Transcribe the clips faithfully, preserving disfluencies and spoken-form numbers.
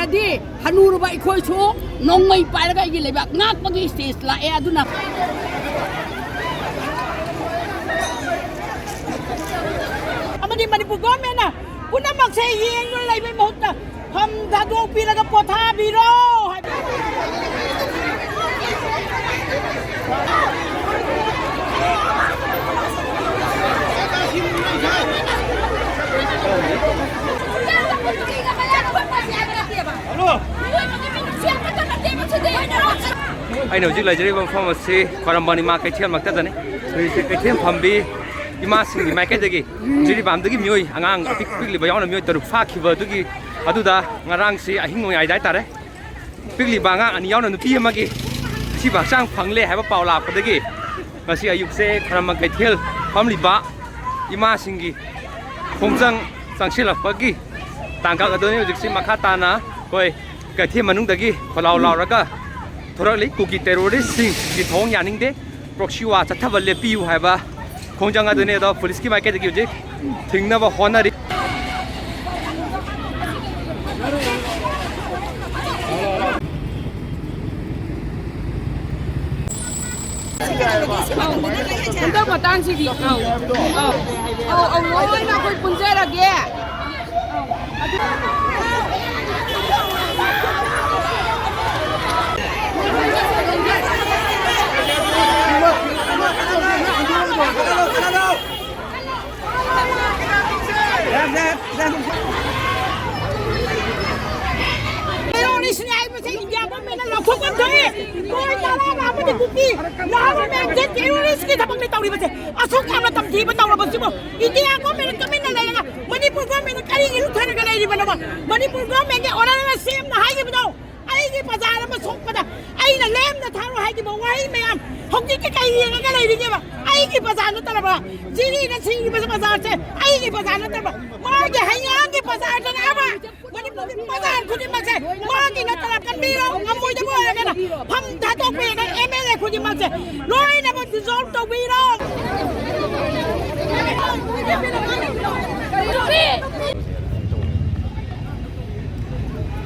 ꯍꯥꯏꯗꯤ ꯍꯅꯨꯔꯕ ꯑꯩꯈꯣꯏꯁꯨ ꯅꯣꯡꯃꯩ ꯄꯥꯏꯔꯒ ꯑꯩꯒꯤ ꯂꯩꯕꯥꯛ ꯉꯥꯛꯄꯒꯤ ꯁ꯭ꯇꯦꯖ ꯂꯥꯛꯑꯦ꯫ ꯑꯗꯨꯅ ꯑꯃꯗꯤ ꯃꯅꯤꯄꯨꯔ ꯒꯣꯔꯃꯦꯟꯅ ꯄꯨꯝꯅꯃꯛꯁꯦ ꯌꯦꯡꯗꯨꯅ ꯂꯩꯕꯩ ꯃꯍꯨꯠꯇ ꯐꯝ ꯊꯥꯗꯣꯛꯄꯤꯔꯒ ꯄꯣꯊꯥꯕꯤꯔꯣ ꯍꯥꯏꯕ꯫ ꯑꯩꯅ ꯍꯧꯖꯤꯛ ꯂꯩꯖꯔꯤꯕ ꯃꯐꯝ ꯑꯁꯤ ꯈ꯭ꯋꯥꯏꯔꯝꯕꯟ ꯏꯃꯥ ꯀꯩꯊꯦꯜꯃꯛꯇꯗꯅꯤ꯫ ꯍꯧꯖꯤꯛꯁꯦ ꯀꯩꯊꯦꯜ ꯐꯝꯕꯤ ꯏꯃꯥꯁꯤꯡꯒꯤ ꯃꯥꯏꯀꯩꯗꯒꯤ ꯖꯤꯔꯤꯕꯥꯝꯗꯒꯤ ꯃꯤꯑꯣꯏ, ꯑꯉꯥꯡ ꯑꯄꯤꯛ ꯄꯤꯛꯂꯤꯕ ꯌꯥꯎꯅ ꯃꯤꯑꯣꯏ ꯇꯔꯨꯛ ꯐꯥꯈꯤꯕ ꯑꯗꯨꯒꯤ, ꯑꯗꯨꯗ ꯉꯔꯥꯡꯁꯤ ꯑꯍꯤꯡ ꯅꯣꯡꯌꯥꯏꯗ ꯍꯥꯏꯇꯥꯔꯦ, ꯄꯤꯛꯂꯤꯕ ꯑꯉꯥꯡ ꯑꯅꯤ ꯌꯥꯎꯅ ꯅꯨꯄꯤ ꯑꯃꯒꯤ ꯁꯤꯕ ꯍꯛꯆꯥꯡ ꯐꯪꯂꯦ ꯍꯥꯏꯕ ꯄꯥꯎ ꯂꯥꯛꯄꯗꯒꯤ ꯉꯁꯤ ꯑꯌꯨꯛꯁꯦ ꯈ꯭ꯋꯥꯏꯔꯝꯕꯟ ꯀꯩꯊꯦꯜ ꯐꯝꯂꯤꯕ ꯏꯃꯥꯁꯤꯡꯒꯤ ꯈꯣꯡꯖꯪ ꯆꯪꯁꯤꯜꯂꯛꯄꯒꯤ ꯇꯥꯡꯀꯛ ꯑꯗꯨꯅꯤ꯫ ꯍꯧꯖꯤꯛꯁꯤ ꯃꯈꯥ ꯇꯥꯅ ꯑꯩꯈꯣꯏ ꯀꯩꯊꯦꯜ ꯃꯅꯨꯡꯗꯒꯤ ꯈꯣꯜꯂꯥꯎ ꯂꯥꯎꯔꯒ ꯊꯣꯔꯛꯂꯤ꯫ ꯀꯨꯀꯤ ꯇꯦꯔꯣꯔꯤꯁꯁꯤꯡꯒꯤ ꯊꯧꯑꯣꯡ ꯌꯥꯅꯤꯡꯗꯦ, ꯄ꯭ꯔꯣꯛꯁꯤ ꯋꯥꯔ ꯆꯠꯊꯕ ꯂꯦꯞꯄꯤꯌꯨ ꯍꯥꯏꯕ ꯈꯣꯡꯖꯪ ꯑꯗꯨꯅꯤ꯫ ꯑꯗꯣ ꯄꯨꯂꯤꯁꯀꯤ ꯃꯥꯏꯀꯩꯗꯒꯤ ꯍꯧꯖꯤꯛ ꯊꯤꯡꯅꯕ ꯍꯣꯠꯅꯔꯤ꯫ ꯍꯟꯗꯛ ꯃꯇꯥꯡꯁꯤꯗꯤ ꯑꯧ ꯑꯧ ꯑꯧ ꯑꯧ ꯂꯣꯏꯅ ꯑꯩꯈꯣꯏ ꯄꯨꯟꯖꯔꯒꯦ꯫ ꯇꯦꯔꯣꯔꯤꯁꯅꯤ ꯍꯥꯏꯕꯁꯦ ꯏꯟꯗꯤꯌꯥ ꯒꯣꯔꯃꯦꯟꯅ ꯂꯧꯊꯣꯛꯐꯝ ꯊꯣꯛꯏ꯫ ꯃꯣꯏ ꯅꯔꯥ ꯑꯃꯗꯤ ꯀꯨꯀꯤ ꯅꯍꯥꯔꯣꯜ ꯃꯌꯥꯝꯁꯦ ꯇꯦꯔꯣꯔꯤꯁꯀꯤ ꯊꯕꯛꯅꯤ ꯇꯧꯔꯤꯕꯁꯦ꯫ ꯑꯁꯨꯛ ꯌꯥꯝꯅ ꯇꯝꯊꯤꯕ ꯇꯧꯔꯕꯁꯤꯕꯨ ꯏꯟꯗꯤꯌꯥ ꯒꯣꯔꯃꯦꯟꯅ ꯇꯨꯃꯤꯟꯅ ꯂꯩꯔꯒ ꯃꯅꯤꯄꯨꯔ ꯒꯣꯔꯃꯦꯟꯅ ꯀꯔꯤꯒꯤ ꯂꯨꯞꯊꯔꯒ ꯂꯩꯔꯤꯕꯅꯣꯕ? ꯃꯅꯤꯄꯨꯔ ꯒꯣꯔꯃꯦꯟꯒꯤ ꯑꯣꯔꯗꯔ ꯑꯃ ꯁꯤ ꯑꯦꯝꯅ ꯍꯥꯏꯈꯤꯕꯗꯣ, ꯑꯩꯒꯤ ꯕꯖꯥꯔ ꯑꯃ ꯁꯣꯛꯄꯗ ꯑꯩꯅ ꯂꯦꯝꯅ ꯊꯥꯔꯣ ꯍꯥꯏꯈꯤꯕ ꯋꯥꯍꯩ ꯃꯌꯥꯝ ꯍꯧꯖꯤꯛꯇꯤ ꯀꯩ ꯌꯦꯡꯉꯒ ꯂꯩꯔꯤꯒꯦꯕ? ꯑꯩꯒꯤ ꯕꯖꯥꯔ ꯅꯠꯇ꯭ꯔꯕ? ꯖꯤꯔꯤꯅ ꯁꯤꯡꯉꯤꯕ ꯕꯖꯥꯔꯁꯦ ꯑꯩꯒꯤ ꯕꯖꯥꯔ ꯅꯠꯇ꯭ꯔꯕ? ꯃꯥꯒꯤ ꯍꯩꯉꯥꯡꯒꯤ ꯕꯖꯥꯔꯗꯅꯦꯕ꯫ ꯃꯅꯤꯄꯨꯔꯒꯤ ꯕꯖꯥꯔ ꯈꯨꯗꯤꯡꯃꯛꯁꯦ ꯃꯥꯒꯤ ꯅꯠꯇꯅ ꯀꯟꯕꯤꯔꯣ꯫ ꯉꯝꯃꯣꯏꯗꯕ ꯑꯣꯏꯔꯒꯅ ꯐꯝ ꯊꯥꯗꯣꯛꯄꯤꯔꯒ ꯑꯦꯝ ꯑꯦꯜ ꯑꯦ ꯈꯨꯗꯤꯡꯃꯛꯁꯦ ꯂꯣꯏꯅꯃꯛ ꯗꯤꯖꯣꯜꯕ ꯇꯧꯕꯤꯔꯣ꯫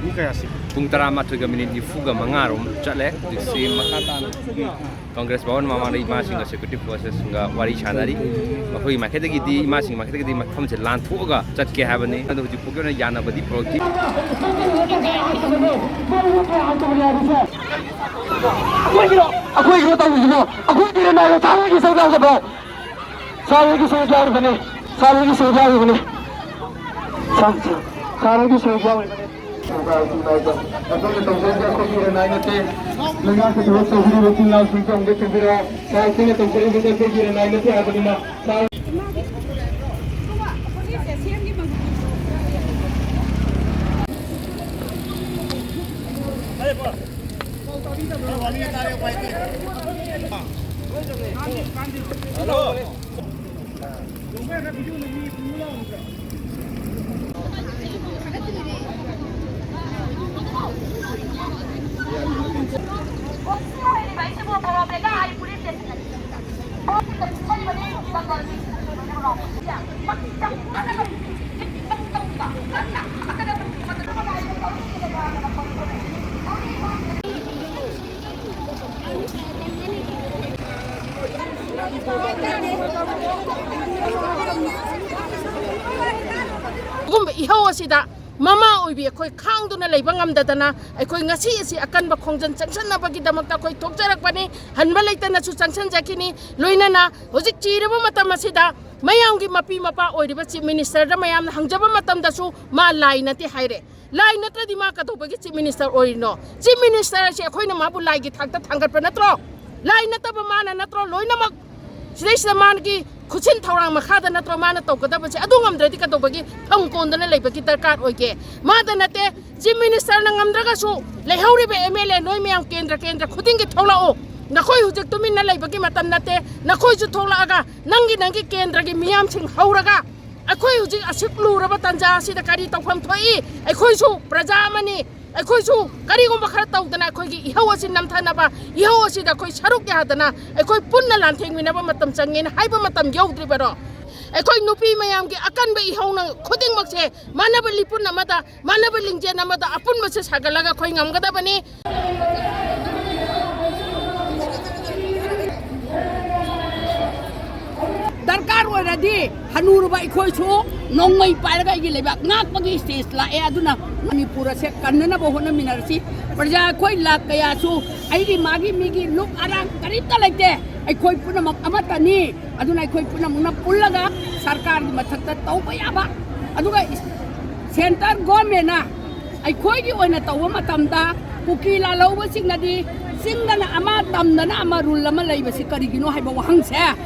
ꯄꯨꯡ ꯀꯌꯥꯁꯤ? ꯄꯨꯡ ꯇꯔꯥꯃꯥꯊꯣꯏꯒ ꯃꯤꯅꯤꯠ ꯅꯤꯐꯨꯒ ꯃꯉꯥꯔꯣꯝ ꯆꯠꯂꯦ꯫ ꯍꯧꯖꯤꯛꯁꯤ ꯃꯈꯥ ꯇꯥꯅ ꯀꯪꯒ꯭ꯔꯦꯁ ꯚꯕꯟ ꯃꯃꯥꯡꯗ ꯏꯃꯥꯁꯤꯡꯒ ꯁꯦꯀ꯭ꯌꯨꯔꯤꯇꯤ ꯐꯣꯔꯁꯦꯁꯁꯤꯡꯒ ꯋꯥꯔꯤ ꯁꯥꯟꯅꯔꯤ꯫ ꯃꯈꯣꯏꯒꯤ ꯃꯥꯏꯀꯩꯗꯒꯤꯗꯤ, ꯏꯃꯥꯁꯤꯡꯒꯤ ꯃꯥꯏꯀꯩꯗꯒꯤꯗꯤ ꯃꯐꯝꯁꯦ ꯂꯥꯟꯊꯣꯛꯑꯒ ꯆꯠꯀꯦ ꯍꯥꯏꯕꯅꯤ꯫ ꯑꯗꯣ ꯍꯧꯖꯤꯛ ꯐꯥꯎꯒꯤ ꯑꯣꯏꯅ ꯌꯥꯅꯕꯗꯤ ꯄꯨꯔꯛꯇ꯭ꯔꯤ꯫ ꯑꯩꯈꯣꯏꯒꯤꯔꯣ, ꯑꯩꯈꯣꯏꯒꯤꯔꯣ ꯇꯧꯔꯤꯁꯤꯕꯣ? ꯑꯩꯈꯣꯏꯒꯤ ꯔꯦꯅꯥꯏꯔꯣ ꯊꯥꯡꯒꯤ ꯁꯔꯨꯛ ꯌꯥꯎꯗꯕ꯭ꯔꯣ? ꯁꯥꯔ ꯍꯣꯏꯒꯤ ꯁꯔꯨꯛ ꯌꯥꯎꯔꯤꯕꯅꯤ꯫ ꯁꯥꯔ ꯍꯣꯏꯒꯤ ꯁꯔꯨꯛ ꯌꯥꯎꯔꯤꯕꯅꯤ꯫ ꯁꯥꯔ, ꯁꯥꯔ ꯍꯣꯏꯒꯤ ꯁꯔꯨꯛ ꯌꯥꯎꯔꯤꯕꯅꯤ꯫ ꯑꯩꯈꯣꯏꯅ ꯇꯧꯖꯔꯤꯁꯦ ꯑꯩꯈꯣꯏꯒꯤ ꯔꯦꯅꯥꯏ ꯅꯠꯇꯦ꯫ ꯂꯩꯉꯥꯛꯀꯤ ꯊꯕꯛ ꯇꯧꯕꯤꯔꯤꯕ ꯏꯆꯤꯜ ꯏꯅꯥꯎꯁꯤꯡꯁꯨ ꯑꯃꯨꯛꯇ ꯈꯟꯕꯤꯔꯛꯑꯣ꯫ ꯁꯥꯔ, ꯑꯩꯈꯣꯏꯅ ꯇꯧꯖꯔꯤꯕꯁꯦ ꯑꯩꯈꯣꯏꯒꯤ ꯔꯦꯅꯥꯏ ꯅꯠꯇꯦ ꯍꯥꯏꯕꯅꯤꯅ꯫ ꯁꯥꯔ, ꯑꯗꯨꯒꯨꯝꯕ ꯏꯍꯧ ꯑꯁꯤꯗ ꯃꯃꯥ ꯑꯣꯏꯕꯤ ꯑꯩꯈꯣꯏ ꯈꯥꯡꯗꯨꯅ ꯂꯩꯕ ꯉꯝꯗꯗꯅ ꯑꯩꯈꯣꯏ ꯉꯁꯤ ꯑꯁꯤ ꯑꯀꯟꯕ ꯈꯣꯡꯖꯪ ꯆꯪꯁꯟꯅꯕꯒꯤꯗꯃꯛꯇ ꯑꯩꯈꯣꯏ ꯊꯣꯛꯆꯔꯛꯄꯅꯤ꯫ ꯍꯟꯕ ꯂꯩꯇꯅꯁꯨ ꯆꯪꯁꯟꯖꯈꯤꯅꯤ꯫ ꯂꯣꯏꯅꯅ ꯍꯧꯖꯤꯛ ꯆꯤꯔꯕ ꯃꯇꯝ ꯑꯁꯤꯗ ꯃꯌꯥꯝꯒꯤ ꯃꯄꯤ ꯃꯄꯥ ꯑꯣꯏꯔꯤꯕ ꯆꯤꯐ ꯃꯤꯅꯤꯁꯇꯔꯗ ꯃꯌꯥꯝꯅ ꯍꯪꯖꯕ ꯃꯇꯝꯗꯁꯨ ꯃꯥ ꯂꯥꯏ ꯅꯠꯇꯦ ꯍꯥꯏꯔꯦ꯫ ꯂꯥꯏ ꯅꯠꯇ꯭ꯔꯗꯤ ꯃꯥ ꯀꯩꯗꯧꯕꯒꯤ ꯆꯤꯐ ꯃꯤꯅꯤꯁꯇꯔ ꯑꯣꯏꯔꯤꯅꯣ? ꯆꯤꯐ ꯃꯤꯅꯤꯁꯇꯔ ꯑꯁꯤ ꯑꯩꯈꯣꯏꯅ ꯃꯥꯕꯨ ꯂꯥꯏꯒꯤ ꯊꯥꯛꯇ ꯊꯥꯡꯒꯠꯄ ꯅꯠꯇ꯭ꯔꯣ? ꯂꯥꯏ ꯅꯠꯇꯕ ꯃꯥꯅ ꯅꯠꯇ꯭ꯔꯣ ꯂꯣꯏꯅꯃꯛ? ꯁꯤꯗꯩꯁꯤꯗ ꯃꯥꯒꯤ ꯈꯨꯠꯁꯤꯟ ꯊꯧꯔꯥꯡ ꯃꯈꯥꯗ ꯅꯠꯇ꯭ꯔꯣ ꯃꯥꯅ ꯇꯧꯒꯗꯕꯁꯦ? ꯑꯗꯨ ꯉꯝꯗ꯭ꯔꯗꯤ ꯀꯩꯗꯧꯕꯒꯤ ꯐꯝ ꯀꯣꯟꯗꯅ ꯂꯩꯕꯒꯤ ꯗꯔꯀꯥꯔ ꯑꯣꯏꯒꯦ? ꯃꯥꯗ ꯅꯠꯇꯦ, ꯆꯤꯐ ꯃꯤꯅꯤꯁꯇꯔꯅ ꯉꯝꯗ꯭ꯔꯒꯁꯨ ꯂꯩꯍꯧꯔꯤꯕ ꯑꯦꯝ ꯑꯦꯜ ꯑꯦ ꯅꯣꯏ ꯃꯌꯥꯝ ꯀꯦꯟꯗ꯭ꯔ ꯀꯦꯟꯗ꯭ꯔ ꯈꯨꯗꯤꯡꯒꯤ ꯊꯣꯛꯂꯛꯑꯣ꯫ ꯅꯈꯣꯏ ꯍꯧꯖꯤꯛ ꯇꯨꯃꯤꯟꯅ ꯂꯩꯕꯒꯤ ꯃꯇꯝ ꯅꯠꯇꯦ꯫ ꯅꯈꯣꯏꯁꯨ ꯊꯣꯛꯂꯛꯑꯒ ꯅꯪꯒꯤ ꯅꯪꯒꯤ ꯀꯦꯟꯗ꯭ꯔꯒꯤ ꯃꯤꯌꯥꯝꯁꯤꯡ ꯍꯧꯔꯒ ꯑꯩꯈꯣꯏ ꯍꯧꯖꯤꯛ ꯑꯁꯨꯛ ꯂꯨꯔꯕ ꯇꯥꯟꯖꯥ ꯑꯁꯤꯗ ꯀꯔꯤ ꯇꯧꯐꯝ ꯊꯣꯛꯏ? ꯑꯩꯈꯣꯏꯁꯨ ꯄ꯭ꯔꯖꯥ ꯑꯃꯅꯤ꯫ ꯑꯩꯈꯣꯏꯁꯨ ꯀꯔꯤꯒꯨꯝꯕ ꯈꯔ ꯇꯧꯗꯅ ꯑꯩꯈꯣꯏꯒꯤ ꯏꯍꯧ ꯑꯁꯤ ꯅꯝꯊꯅꯕ, ꯏꯍꯧ ꯑꯁꯤꯗ ꯑꯩꯈꯣꯏ ꯁꯔꯨꯛ ꯌꯥꯗꯅ ꯑꯩꯈꯣꯏ ꯄꯨꯟꯅ ꯂꯥꯟꯊꯦꯡꯃꯤꯟꯅꯕ ꯃꯇꯝ ꯆꯪꯉꯦꯅ ꯍꯥꯏꯕ ꯃꯇꯝ ꯌꯧꯗ꯭ꯔꯤꯕꯔꯣ? ꯑꯩꯈꯣꯏ ꯅꯨꯄꯤ ꯃꯌꯥꯝꯒꯤ ꯑꯀꯟꯕ ꯏꯍꯧꯅ ꯈꯨꯗꯤꯡꯃꯛꯁꯦ ꯃꯥꯟꯅꯕ ꯂꯤꯄꯨꯟ ꯑꯃꯗ, ꯃꯥꯟꯅꯕ ꯂꯤꯡꯖꯦꯜ ꯑꯃꯗ ꯑꯄꯨꯟꯕꯁꯦ ꯁꯥꯒꯠꯂꯒ ꯑꯩꯈꯣꯏ ꯉꯝꯒꯗꯕꯅꯤ꯫ ꯗꯔꯀꯥꯔ ꯑꯣꯏꯔꯗꯤ ꯍꯅꯨꯔꯕ ꯑꯩꯈꯣꯏꯁꯨ ꯅꯣꯡꯃꯩ ꯄꯥꯏꯔꯒ ꯑꯩꯒꯤ ꯂꯩꯕꯥꯛ ꯉꯥꯛꯄꯒꯤ ꯁ꯭ꯇꯦꯖ ꯂꯥꯛꯑꯦ꯫ ꯑꯗꯨꯅ ꯃꯅꯤꯄꯨꯔ ꯑꯁꯦ ꯀꯟꯅꯅꯕ ꯍꯣꯠꯅꯃꯤꯟꯅꯔꯁꯤ꯫ ꯄ꯭ꯔꯖꯥ ꯑꯩꯈꯣꯏ ꯂꯥꯛ ꯀꯌꯥꯁꯨ ꯑꯩꯒꯤ ꯃꯥꯒꯤ ꯃꯤꯒꯤ ꯂꯨꯞ ꯑꯔꯥꯡ ꯀꯔꯤꯝꯇ ꯂꯩꯇꯦ꯫ ꯑꯩꯈꯣꯏ ꯄꯨꯝꯅꯃꯛ ꯑꯃꯠꯇꯅꯤ꯫ ꯑꯗꯨꯅ ꯑꯩꯈꯣꯏ ꯄꯨꯝꯅꯃꯛꯅ ꯄꯨꯜꯂꯒ ꯁꯔꯀꯥꯔꯒꯤ ꯃꯊꯛꯇ ꯇꯧꯕ ꯌꯥꯕ, ꯑꯗꯨꯒ ꯁꯦꯟꯇꯔ ꯒꯣꯔꯃꯦꯟꯅ ꯑꯩꯈꯣꯏꯒꯤ ꯑꯣꯏꯅ ꯇꯧꯕ ꯃꯇꯝꯗ ꯀꯨꯀꯤ ꯂꯥꯜꯍꯧꯕꯁꯤꯡꯅꯗꯤ ꯆꯤꯡꯗꯅ ꯑꯃ, ꯇꯝꯗꯅ ꯑꯃ, ꯔꯨꯜ ꯑꯃ ꯂꯩꯕꯁꯤ ꯀꯔꯤꯒꯤꯅꯣ ꯍꯥꯏꯕ ꯋꯥꯍꯪꯁꯦ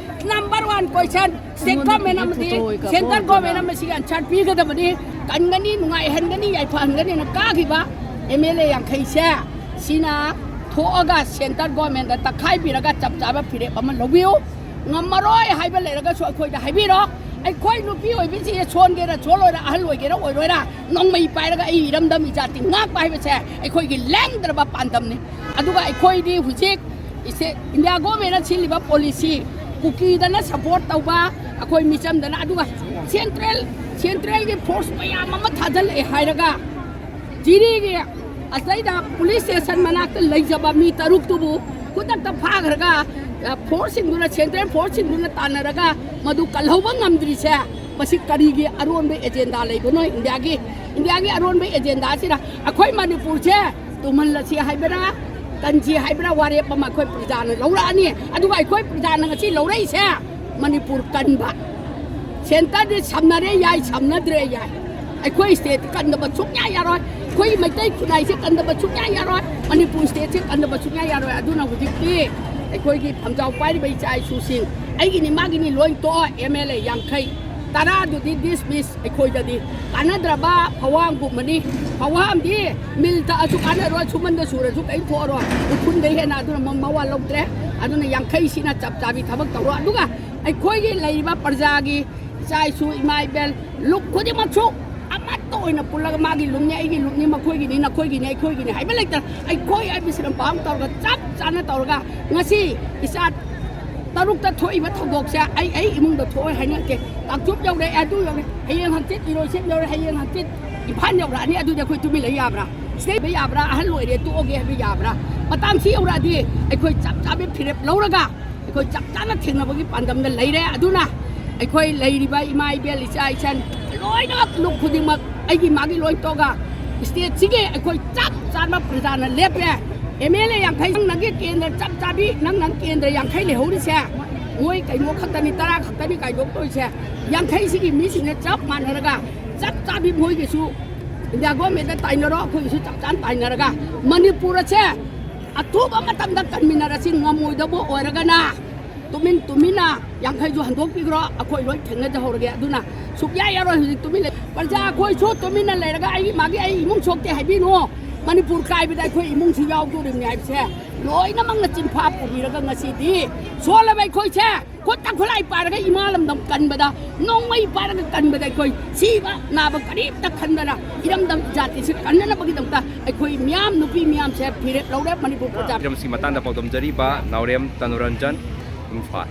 ꯅꯝꯕꯔ ꯋꯥꯟ ꯀꯣꯏꯁꯟ ꯁ꯭ꯇꯦꯠ ꯒꯣꯔꯃꯦꯟ ꯑꯃꯗꯤ ꯁꯦꯟꯇꯔ ꯒꯣꯔꯃꯦꯟ ꯑꯃ ꯁꯤꯒꯤ ꯑꯟꯁꯔ ꯄꯤꯒꯗꯕꯅꯤ꯫ ꯀꯟꯒꯅꯤ, ꯅꯨꯡꯉꯥꯏꯍꯟꯒꯅꯤ, ꯌꯥꯏꯐꯍꯟꯒꯅꯤꯅ ꯀꯥꯈꯤꯕ ꯑꯦꯝ ꯑꯦꯜ ꯑꯦ ꯌꯥꯡꯈꯩꯁꯦ ꯁꯤꯅ ꯊꯣꯛꯑꯒ ꯁꯦꯟꯇꯔ ꯒꯣꯔꯃꯦꯟꯗ ꯇꯛꯈꯥꯏꯕꯤꯔꯒ ꯆꯞ ꯆꯥꯕ ꯐꯤꯔꯦꯞ ꯑꯃ ꯂꯧꯕꯤꯌꯨ꯫ ꯉꯝꯃꯔꯣꯏ ꯍꯥꯏꯕ ꯂꯩꯔꯒꯁꯨ ꯑꯩꯈꯣꯏꯗ ꯍꯥꯏꯕꯤꯔꯣ꯫ ꯑꯩꯈꯣꯏ ꯅꯨꯄꯤ ꯑꯣꯏꯕꯤꯁꯤ ꯁꯣꯟꯒꯦꯔꯥ ꯁꯣꯜꯂꯣꯏꯔꯥ, ꯑꯍꯜ ꯑꯣꯏꯒꯦꯔꯥ ꯑꯣꯏꯔꯣꯏꯔꯥ, ꯅꯣꯡꯃꯩ ꯄꯥꯏꯔꯒ ꯑꯩ ꯏꯔꯝꯗꯝ ꯏꯖꯥꯇꯤ ꯉꯥꯛꯄ ꯍꯥꯏꯕꯁꯦ ꯑꯩꯈꯣꯏꯒꯤ ꯂꯦꯡꯗ꯭ꯔꯕ ꯄꯥꯟꯗꯝꯅꯤ꯫ ꯑꯗꯨꯒ ꯑꯩꯈꯣꯏꯗꯤ ꯍꯧꯖꯤꯛ ꯏꯁꯇꯦ-, ꯏꯟꯗꯤꯌꯥ ꯒꯣꯔꯃꯦꯟꯅ ꯁꯤꯜꯂꯤꯕ ꯄꯣꯂꯤꯁꯤ ꯀꯨꯀꯤꯗꯅ ꯁꯄꯣꯔꯠ ꯇꯧꯕ, ꯑꯩꯈꯣꯏ ꯃꯤꯆꯝꯗꯅ, ꯑꯗꯨꯒ ꯁꯦꯟꯇ꯭ꯔꯦꯜ, ꯁꯦꯟꯇ꯭ꯔꯦꯜꯒꯤ ꯐꯣꯔꯁ ꯃꯌꯥꯝ ꯑꯃ ꯊꯥꯖꯤꯜꯂꯛꯑꯦ ꯍꯥꯏꯔꯒ ꯖꯤꯔꯤꯒꯤ ꯑꯁꯤꯗꯩꯗ ꯄꯨꯂꯤꯁ ꯁ꯭ꯇꯦꯁꯟ ꯃꯅꯥꯛꯇ ꯂꯩꯖꯕ ꯃꯤ ꯇꯔꯨꯛꯇꯨꯕꯨ ꯈꯨꯗꯛꯇ ꯐꯥꯈ꯭ꯔꯒ, ꯑ, ꯐꯣꯔꯁꯁꯤꯡꯗꯨꯅ, ꯁꯦꯟꯇ꯭ꯔꯦꯜ ꯐꯣꯔꯁꯁꯤꯡꯗꯨꯅ ꯇꯥꯟꯅꯔꯒ ꯃꯗꯨ ꯀꯜꯍꯧꯕ ꯉꯝꯗ꯭ꯔꯤꯁꯦ, ꯃꯁꯤ ꯀꯔꯤꯒꯤ ꯑꯔꯣꯟꯕ ꯑꯦꯖꯦꯟꯗꯥ ꯂꯩꯕꯅꯣ ꯏꯟꯗꯤꯌꯥꯒꯤ? ꯏꯟꯗꯤꯌꯥꯒꯤ ꯑꯔꯣꯟꯕ ꯑꯦꯖꯦꯟꯗꯥꯁꯤꯅ ꯑꯩꯈꯣꯏ ꯃꯅꯤꯄꯨꯔꯁꯦ ꯇꯨꯝꯍꯜꯂꯁꯤ ꯍꯥꯏꯕ꯭ꯔꯥ, ꯀꯟꯁꯤ ꯍꯥꯏꯕ꯭ꯔꯥ, ꯋꯥꯔꯦꯞ ꯑꯃ ꯑꯩꯈꯣꯏ ꯄ꯭ꯔꯖꯥꯅ ꯂꯧꯔꯛꯑꯅꯤ꯫ ꯑꯗꯨꯒ ꯑꯩꯈꯣꯏ ꯄ꯭ꯔꯖꯥꯅ ꯉꯁꯤ ꯂꯧꯔꯛꯏꯁꯦ ꯃꯅꯤꯄꯨꯔ ꯀꯟꯕ꯫ ꯁꯦꯟꯇꯔꯗꯤ ꯁꯝꯅꯔꯦ ꯌꯥꯏ, ꯁꯝꯅꯗ꯭ꯔꯦ ꯌꯥꯏ꯫ ꯑꯩꯈꯣꯏ ꯁ꯭ꯇꯦꯠꯇꯤ ꯀꯟꯗꯕ ꯁꯨꯡꯌꯥ ꯌꯥꯔꯣꯏ꯫ ꯑꯩꯈꯣꯏ ꯃꯩꯇꯩ ꯈꯨꯟꯅꯥꯏꯁꯦ ꯀꯟꯗꯕ ꯁꯨꯡꯌꯥ ꯌꯥꯔꯣꯏ꯫ ꯃꯅꯤꯄꯨꯔ ꯁ꯭ꯇꯦꯠꯁꯦ ꯀꯟꯗꯕ ꯁꯨꯡꯌꯥ ꯌꯥꯔꯣꯏ꯫ ꯑꯗꯨꯅ ꯍꯧꯖꯤꯛꯇꯤ ꯑꯩꯈꯣꯏꯒꯤ ꯐꯝꯖꯥꯎ ꯄꯥꯏꯔꯤꯕ ꯏꯆꯥ ꯏꯁꯨꯁꯤꯡ, ꯑꯩꯒꯤꯅꯤ ꯃꯥꯒꯤꯅꯤ ꯂꯣꯏ ꯇꯣꯛꯑꯣ꯫ ꯑꯦꯝ ꯑꯦꯜ ꯑꯦ ꯌꯥꯡꯈꯩ, ꯇꯔꯥꯗꯨꯗꯤ ꯗꯤꯁꯃꯤꯁ꯫ ꯑꯩꯈꯣꯏꯗꯗꯤ ꯀꯥꯟꯅꯗ꯭ꯔꯕ ꯐꯋꯥꯝꯒꯨꯝꯕꯅꯤ꯫ ꯐꯋꯥꯝꯗꯤ ꯃꯤꯜ ꯇꯛꯑꯁꯨ ꯀꯥꯟꯅꯔꯣꯏ, ꯁꯨꯃꯟꯗ ꯁꯨꯔꯁꯨ ꯀꯔꯤꯝ ꯊꯣꯛꯑꯔꯣꯏ, ꯎꯐꯨꯟꯗꯩ ꯍꯦꯟꯅ꯫ ꯑꯗꯨꯅ ꯃ-, ꯃꯋꯥ ꯂꯧꯗ꯭ꯔꯦ꯫ ꯑꯗꯨꯅ ꯌꯥꯡꯈꯩꯁꯤꯅ ꯆꯞ ꯆꯥꯕꯤ ꯊꯕꯛ ꯇꯧꯔꯣ꯫ ꯑꯗꯨꯒ ꯑꯩꯈꯣꯏꯒꯤ ꯂꯩꯔꯤꯕ ꯄ꯭ꯔꯖꯥꯒꯤ ꯏꯆꯥ ꯏꯁꯨ, ꯏꯃꯥ ꯏꯕꯦꯜ, ꯂꯨꯞ ꯈꯨꯗꯤꯡꯃꯛꯁꯨ ꯑꯃꯠꯇ ꯑꯣꯏꯅ ꯄꯨꯜꯂꯒ, ꯃꯥꯒꯤ ꯂꯨꯞꯅꯤ, ꯑꯩꯒꯤ ꯂꯨꯞꯅꯤ, ꯃꯈꯣꯏꯒꯤꯅꯤ, ꯅꯈꯣꯏꯒꯤꯅꯤ, ꯑꯩꯈꯣꯏꯒꯤꯅꯤ ꯍꯥꯏꯕ ꯂꯩꯇꯅ, ꯑꯩꯈꯣꯏ ꯍꯥꯏꯕꯁꯤꯅ ꯚꯥꯞ ꯇꯧꯔꯒ, ꯆꯞ ꯆꯥꯅ ꯇꯧꯔꯒ, ꯉꯁꯤ ꯏꯆꯥ ꯇꯔꯨꯛꯇ ꯊꯣꯛꯏꯕ ꯊꯧꯗꯣꯛꯁꯦ ꯑꯩ, ꯑꯩ ꯏꯃꯨꯡꯗ ꯊꯣꯛꯑꯣꯏ ꯍꯥꯏꯅꯔꯛꯀꯦ꯫ ꯀꯥꯡꯆꯨꯞ ꯌꯧꯔꯦ, ꯑꯗꯨ ꯌꯧꯔꯦ, ꯍꯌꯦꯡ ꯍꯪꯆꯤꯠ ꯏꯔꯣꯏꯁꯦꯝ ꯌꯧꯔꯦ, ꯍꯌꯦꯡ ꯍꯪꯆꯤꯠ ꯏꯝꯐꯥꯜ ꯌꯧꯔꯛꯑꯅꯤ꯫ ꯑꯗꯨꯗꯤ ꯑꯩꯈꯣꯏ ꯇꯨꯃꯤꯟ ꯂꯩ ꯌꯥꯕ꯭ꯔꯥ? ꯁꯤꯗꯩ ꯂꯩꯕ ꯌꯥꯕ꯭ꯔꯥ? ꯑꯍꯜ ꯑꯣꯏꯔꯦ, ꯇꯣꯛꯑꯒꯦ ꯍꯥꯏꯕ ꯌꯥꯕ꯭ꯔꯥ? ꯃꯇꯥꯡꯁꯤ ꯌꯧꯔꯛꯑꯗꯤ ꯑꯩꯈꯣꯏ ꯆꯞ ꯆꯥꯕꯤ ꯐꯤꯔꯦꯞ ꯂꯧꯔꯒ ꯑꯩꯈꯣꯏ ꯆꯞ ꯆꯥꯅ ꯊꯦꯡꯅꯕꯒꯤ ꯄꯥꯟꯗꯝꯗ ꯂꯩꯔꯦ꯫ ꯑꯗꯨꯅ ꯑꯩꯈꯣꯏ ꯂꯩꯔꯤꯕ ꯏꯃꯥ ꯏꯕꯦꯜ, ꯏꯆꯥ ꯏꯆꯟ ꯂꯣꯏꯅꯃꯛ, ꯂꯨꯞ ꯈꯨꯗꯤꯡꯃꯛ ꯑꯩꯒꯤ ꯃꯥꯒꯤ ꯂꯣꯏ ꯇꯣꯛꯑꯒ ꯁ꯭ꯇꯦꯠꯁꯤꯒꯤ ꯑꯩꯈꯣꯏ ꯆꯞ ꯆꯥꯅ ꯄ꯭ꯔꯖꯥꯅ ꯂꯦꯞꯄꯦ꯫ ꯑꯦꯝ ꯑꯦꯜ ꯑꯦ ꯌꯥꯡꯈꯩ, ꯅꯪ ꯅꯪꯒꯤ ꯀꯦꯟꯗ꯭ꯔ ꯆꯞ ꯆꯥꯕꯤ, ꯅꯪ ꯅꯪ ꯀꯦꯟꯗ꯭ꯔ ꯌꯥꯡꯈꯩ ꯂꯩꯍꯧꯔꯤꯁꯦ, ꯃꯣꯏ ꯀꯩꯅꯣ ꯈꯛꯇꯅꯤ, ꯇꯔꯥ ꯈꯛꯇꯅꯤ ꯀꯥꯏꯗꯣꯛꯇꯣꯏꯁꯦ꯫ ꯌꯥꯡꯈꯩꯁꯤꯒꯤ ꯃꯤꯁꯤꯡꯁꯦ ꯆꯞ ꯃꯥꯟꯅꯔꯒ, ꯆꯞ ꯆꯥꯕꯤ ꯃꯣꯏꯒꯤꯁꯨ ꯏꯟꯗꯤꯌꯥ ꯒꯣꯔꯃꯦꯟꯗ ꯇꯥꯏꯅꯔꯣ, ꯑꯩꯈꯣꯏꯒꯤꯁꯨ ꯆꯞ ꯆꯥꯅ ꯇꯥꯏꯅꯔꯒ, ꯃꯅꯤꯄꯨꯔ ꯑꯁꯦ ꯑꯊꯨꯕ ꯃꯇꯝꯗ ꯀꯟꯃꯤꯟꯅꯔꯁꯤ꯫ ꯉꯝꯃꯣꯏꯗꯕ ꯑꯣꯏꯔꯒꯅ ꯇꯨꯃꯤꯟ ꯇꯨꯃꯤꯟꯅ ꯌꯥꯡꯈꯩꯁꯨ ꯍꯟꯗꯣꯛꯄꯤꯈ꯭ꯔꯣ, ꯑꯩꯈꯣꯏ ꯂꯣꯏ ꯊꯦꯡꯅꯖꯍꯧꯔꯒꯦ꯫ ꯑꯗꯨꯅ ꯁꯨꯛꯌꯥ ꯌꯥꯔꯣꯏ ꯍꯧꯖꯤꯛ ꯇꯨꯃꯤꯟ ꯂꯩ꯫ ꯄ꯭ꯔꯖꯥ ꯑꯩꯈꯣꯏꯁꯨ ꯇꯨꯃꯤꯟꯅ ꯂꯩꯔꯒ ꯑꯩꯒꯤ ꯃꯥꯒꯤ ꯑꯩ ꯏꯃꯨꯡ ꯁꯣꯛꯇꯦ ꯍꯥꯏꯕꯤꯅꯨ꯫ ꯃꯅꯤꯄꯨꯔ ꯀꯥꯏꯕꯗ ꯑꯩꯈꯣꯏ ꯏꯃꯨꯡꯁꯨ ꯌꯥꯎꯗꯣꯔꯤꯕꯅꯤ ꯍꯥꯏꯕꯁꯦ ꯂꯣꯏꯅꯃꯛꯅ ꯆꯤꯟꯐꯥ ꯄꯨꯕꯤꯔꯒ ꯉꯁꯤꯗꯤ ꯁꯣꯜꯂꯕ ꯑꯩꯈꯣꯏꯁꯦ ꯈꯨꯠꯇ ꯈꯨꯠꯂꯥꯏ ꯄꯥꯏꯔꯒ ꯏꯃꯥ ꯂꯝꯗꯝ ꯀꯟꯕꯗ, ꯅꯣꯡꯃꯩ ꯄꯥꯏꯔꯒ ꯀꯟꯕꯗ ꯑꯩꯈꯣꯏ ꯁꯤꯕ ꯅꯥꯕ ꯀꯔꯤꯝꯇ ꯈꯟꯗꯅ ꯏꯔꯝꯗꯝ ꯖꯥꯇꯤꯁꯤ ꯀꯟꯅꯅꯕꯒꯤꯗꯃꯛꯇ ꯑꯩꯈꯣꯏ ꯃꯤꯌꯥꯝ, ꯅꯨꯄꯤ ꯃꯤꯌꯥꯝꯁꯦ ꯐꯤꯔꯦꯞ ꯂꯧꯔꯦ꯫ ꯃꯅꯤꯄꯨꯔ ꯄ꯭ꯔꯖꯥ ꯍꯤꯔꯝꯁꯤꯒꯤ ꯃꯇꯥꯡꯗ ꯄꯥꯎꯗꯝꯖꯔꯤꯕ ꯅꯥꯎꯔꯦꯝ ꯇꯅꯨꯔꯟꯖꯟ, ꯏꯝꯐꯥꯜ꯫